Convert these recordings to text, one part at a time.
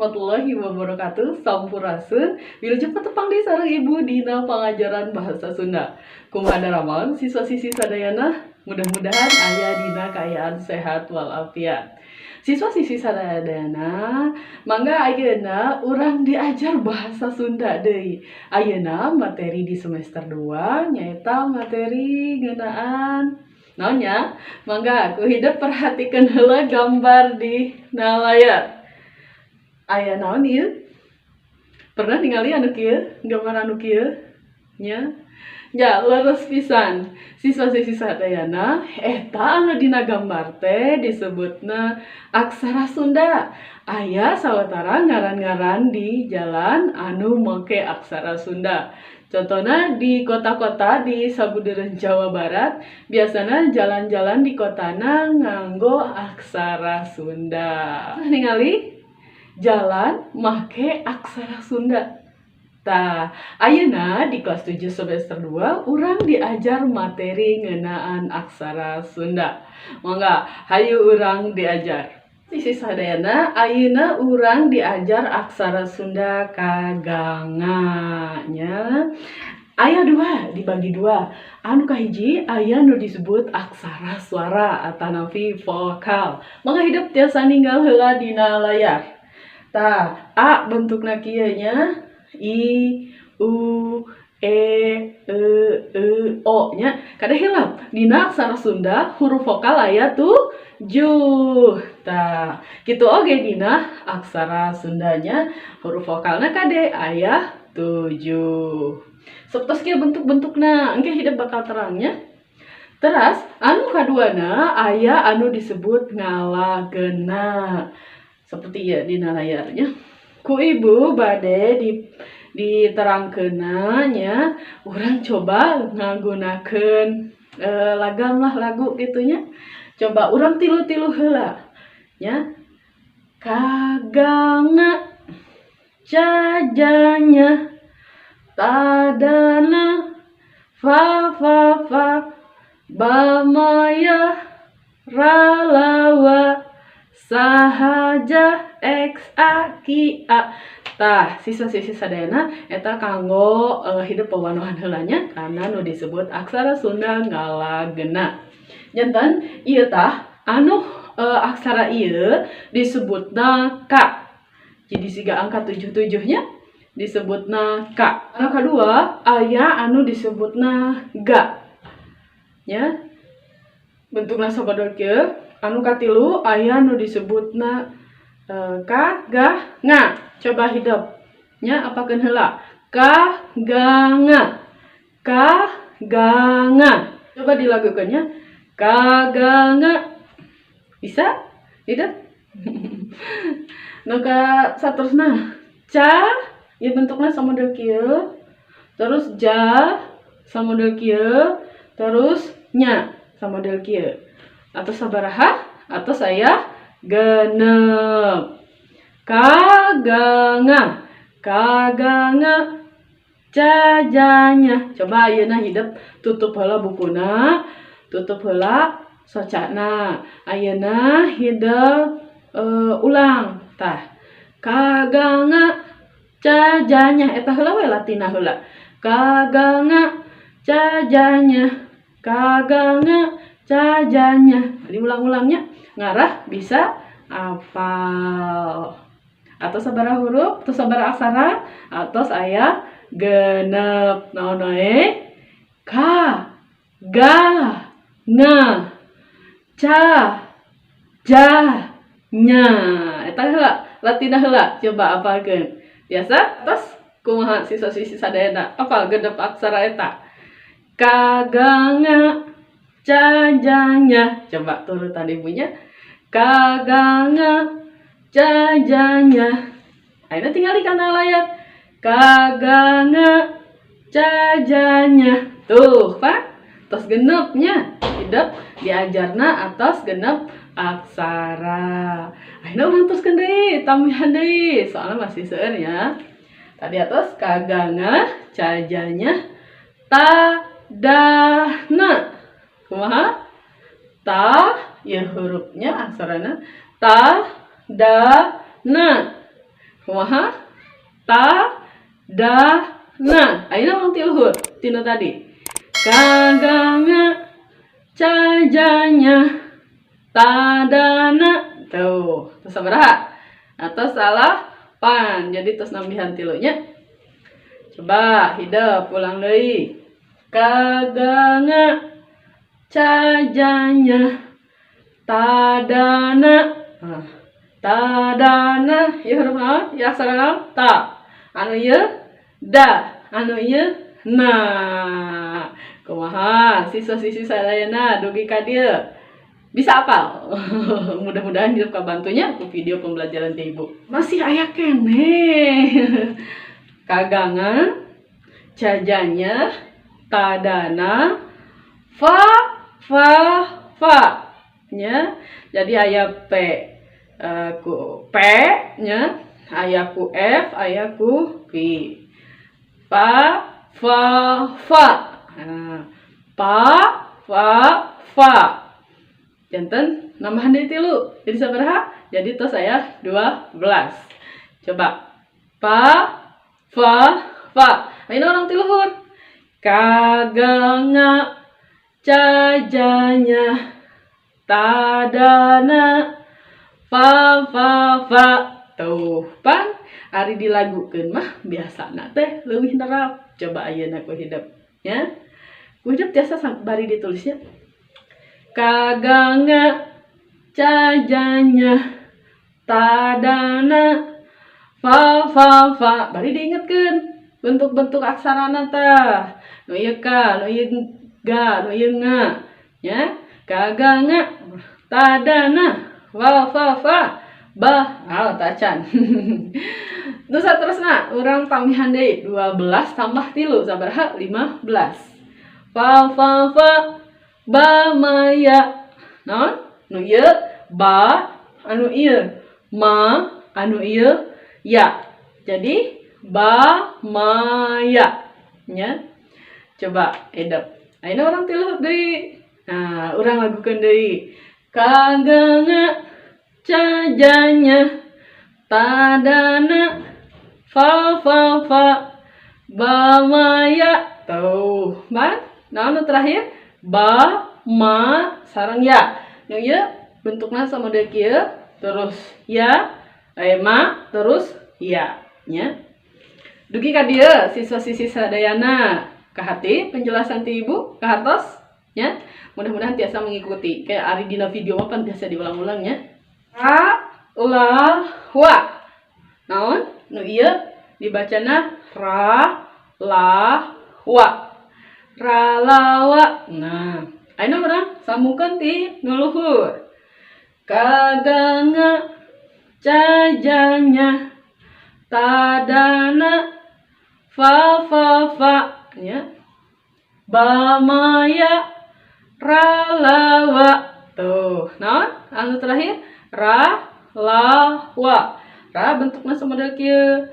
Warahmatullahi wabarakatuh. Sampurasun. Wilujeng patepang deui sareng Ibu dina pangajaran bahasa Sunda. Kumaha daramang siswa-siswi sadayana? Mudah-mudahan aya dina kaayaan sehat walafiat. Siswa-siswi sadayana, mangga ayeuna urang diajar bahasa Sunda deui. Ayeuna materi di semester 2 nyaeta materi ngeunaan naon nya? Mangga ku hidep perhatikeun heula gambar di na layar. Aya naon ieu? Pernah ningali anu kieu? Gambar anu kieu? Nya? Ya, leres pisan. Siswa-siswi sadayana, eta anu dina gambar teh disebutna aksara Sunda. Aya sawatara ngaran-ngaran di jalan anu make aksara Sunda. Contohna di kota-kota di sabudeureun Jawa Barat, biasana jalan-jalan di kotana nganggo aksara Sunda. Ningali jalan make aksara Sunda. Tah, ayeuna di kelas 7 semester 2 urang diajar materi ngeunaan aksara Sunda. Mangga, hayu urang diajar. Siswi sadayana, ayeuna urang diajar aksara Sunda kaganga nya. Aya dua, dibagi dua. Anu kahiji aya nu disebut aksara suara atanapi vokal. Mangga hidep tiasa ninggal heula dina layar. Tah, A bentukna kieu nya. I, U, E, E, E, O nya. Kade hilap. Dina aksara Sunda huruf vokal aya 7. Tah, kitu oge dina aksara Sundanya huruf vokalna kade aya 7. Sapertos kieu bentuk-bentukna, engke hidep bakal terangnya. Teras anu kaduana aya anu disebut ngalagena. Seperti ya dina layarnya. Ku Ibu bade di diterangkeunna nya, urang coba ngagunakeun lagam lah, lagu kitu nya. Coba urang tilu-tilu heula nya. Kaganga cajanya tadana fa fa fa bamaya ralawa sahaja x a ki a. Tah, siswa-siswi sadayana, eta kanggo hidep pewanohan heula nya kana nu disebut aksara Sunda ngalagena. Janten ieu tah anu aksara ieu disebutna K. Jadi siga angka 77 nya disebutna K. Anu kadua aya anu disebutna Ga. Nya. Bentukna sabodor kieu. Anu katilu aya nu disebutna K, Ga, Nga. Coba hidep nya, apakeun heula. K, Ga, Nga. K, Ga, Nga. Coba dilakukan nya. K, Ga, Nga. Bisa? Hidep? Nu ka saterusna ca ya bentuknya sama model kieu. Terus ja sama model kieu, terus nya sama model kieu. Atau sabaraha? Atau saya 6. Kaganga, kaganga, cajanya. Coba ayeuna hidep tutup heula bukuna, tutup heula socana. Ayeuna hidep ulang. Tah. Kaganga cajanya eta heula we, latina heula. Kaganga cajanya, kaganga cajanya. Diulang-ulangnya ngarah bisa apal. Atau sabaraha huruf atau sabaraha aksara? Atos aya 6. Naon wae? K, ga, nga, ca, ja, nya. Eta heula, latina heula, coba apalkeun. Biasa tos kumaha siswa-siswi sadayana apal 6 aksara eta? Kaganga cajanya. Coba turutan ibunya. Kaganga cajanya. Ayeuna tinggal di kana layar. Kaganga cajanya. Tuh, Pak. Tos 6 nya. Hidep diajarna atos 6 aksara. Ayeuna urang teruskeun deui, tambahan deui. Soalnya masih seueur ya. Tadi atos kaganga cajanya ta dana. Kumaha? Ta ya hurufnya, aksarana ta da na. Kumaha? Ta da na. Ayeuna urang ti luhur tina tadi. Kaganga cajanya tadana. Tuh, tos sabaraha? Atau salapan. Jadi tos nambihan tilunya. Coba hidep ulang deui. Kaganga cajanya tadana. Nah, tadana ieu huruf naon? Ieu aksara naon? Ta. Anu ieu da, anu ieu na. Kumaha siswa-siswi sadayana dugi ka dieu? Bisa apal? Mudah-mudahan hidup kabantunya ku video pembelajaran ti ibu. Masih aya keneh. Kaganga cajanya tadana fa fa fa nya. Jadi aya P ku P nya, aya ku F, aya ku V. Fa fa fa. Nah, pa fa fa. Janten nambahan deui tilu. Jadi sabaraha? Jadi tos aya 12. Coba. Pa fa fa. Ayeuna urang ti luhur. Kaganga cajanya tadana fa fa fa. Tuh, pan ari dilagukeun mah biasana teh leuwih nerap. Coba ayeuna ku hidep nya. Ku hidep tiasa bari ditulisnya. Kaganga cajanya tadana fa fa fa. Bari diingetkeun bentuk-bentuk aksarana tah. Nu ieu ka, nu ieu ga, nu ieu nga. Nya, kaganga tadana fa fa fa bah, ah tacan. Nu saterusna urang tambihan deui 12 tambah 3 sabaraha? 15. Fa fa fa ba maya. Naon? Nu ieu ba, anu ieu ma, anu ieu ya. Jadi ba maya nya. Coba edep. Ayeuna urang ti luhur deui. Nah, urang lagukeun deui. Kaganga cajanya tadana fa fa fa ba maya. Tuh, ban? Naon nu terakhir? Ba ma sareng ya. Nu ieu bentukna sama deui kieu, terus ya, ma, terus ya, nya. Dugi ka dieu siswa-siswi sadayana. Kaharti penjelasan ti ibu, kahartos nya. Mudah-mudahan tiasa mengikuti. Kayak ari dina video mah pan tiasa diulang-ulang nya. Ra la wa. Naon? Nu ieu dibacana ra la wa. Ra la wa. Nah, ayeuna urang sambungkeun ti nu luhur. Kaganga cajanya tadana fa fa fa nya. Ba maya ra la wa. Tuh, naon? Anu terakhir ra la wa. Ra bentukna samodel kieu.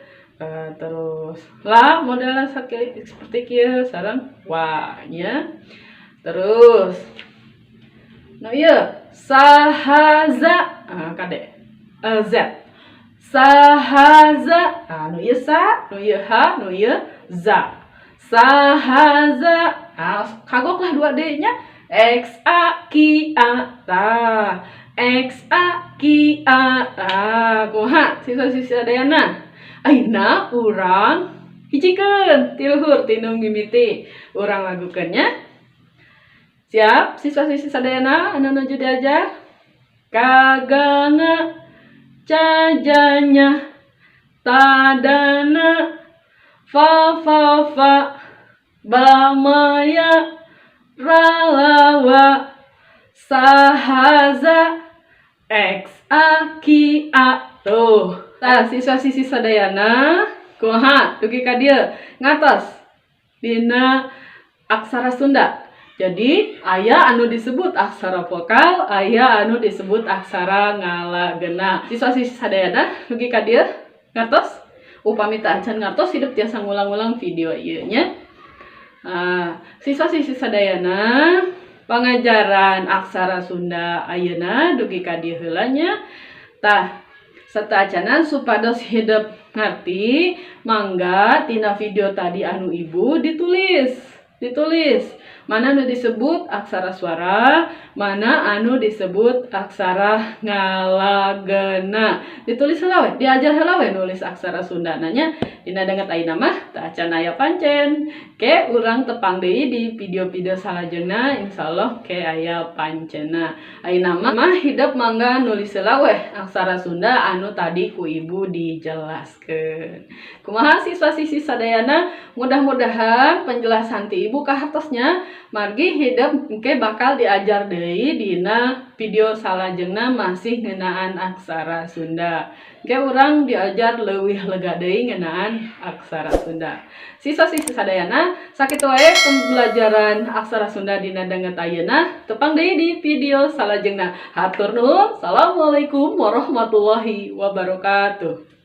Terus la modelna seperti kieu sareng wa nya. Terus nu ieu sahaza, ah, kade. Z. Sahaza. Ah, nu ieu sa, nu ieu ha, nu ieu za. Sahaza. Ah, kagok lah 2 D nya. X A Q A. Tah, X A Q A. Tah, kumaha siswa-siswi sadayana? Ayeuna urang hijikeun ti luhur ti nu mimiti. Urang lagukeun nya. Siap siswa-siswi sadayana anu nuju diajar? Kaganga cajanya tadana fa fa fa ba maya ra la wa sahaza X A Q A. Tuh. Tah siswa-siswi sadayana kumaha dugi ka dieu ngatos dina aksara Sunda. Jadi aya anu disebut aksara vokal, aya anu disebut aksara ngalagena. Siswa-siswi sadayana dugi ka dieu ngartos? Upami teu acan ngartos hidep tiasa ngulang-ulang video ieu nya. Nah, siswa-siswi sadayana pangajaran aksara Sunda ayeuna dugi ka dieu heula nya. Tah, Sateuacanna, supados hidep ngarti, mangga tina video tadi anu Ibu ditulis. Ditulis mana anu disebut aksara suara, mana anu disebut aksara ngalagena. Ditulis heula we, diajar heula we nulis aksara Sunda nya. Dina danget ayeuna mah teu acan aya pancen. Ke urang tepang deui di video-video salajengna, insyaallah ke aya pancena. Ayeuna mah hidep mangga nulis heula we aksara Sunda anu tadi ku Ibu dijelaskeun. Kumaha, siswa-siswi sadayana? Mudah-mudahan penjelasan ti Ibu kahartos nya, margi hidep engke bakal diajar deui dina video salajengna masih ngeunaan aksara Sunda. Engke urang diajar leuwih lega deui ngeunaan aksara Sunda. Siswa-siswi sadayana, sakitu wae pembelajaran aksara Sunda dina danget ayeuna. Tepang deui di video salajengna. Hatur nuhun. Assalamualaikum warahmatullahi wabarakatuh.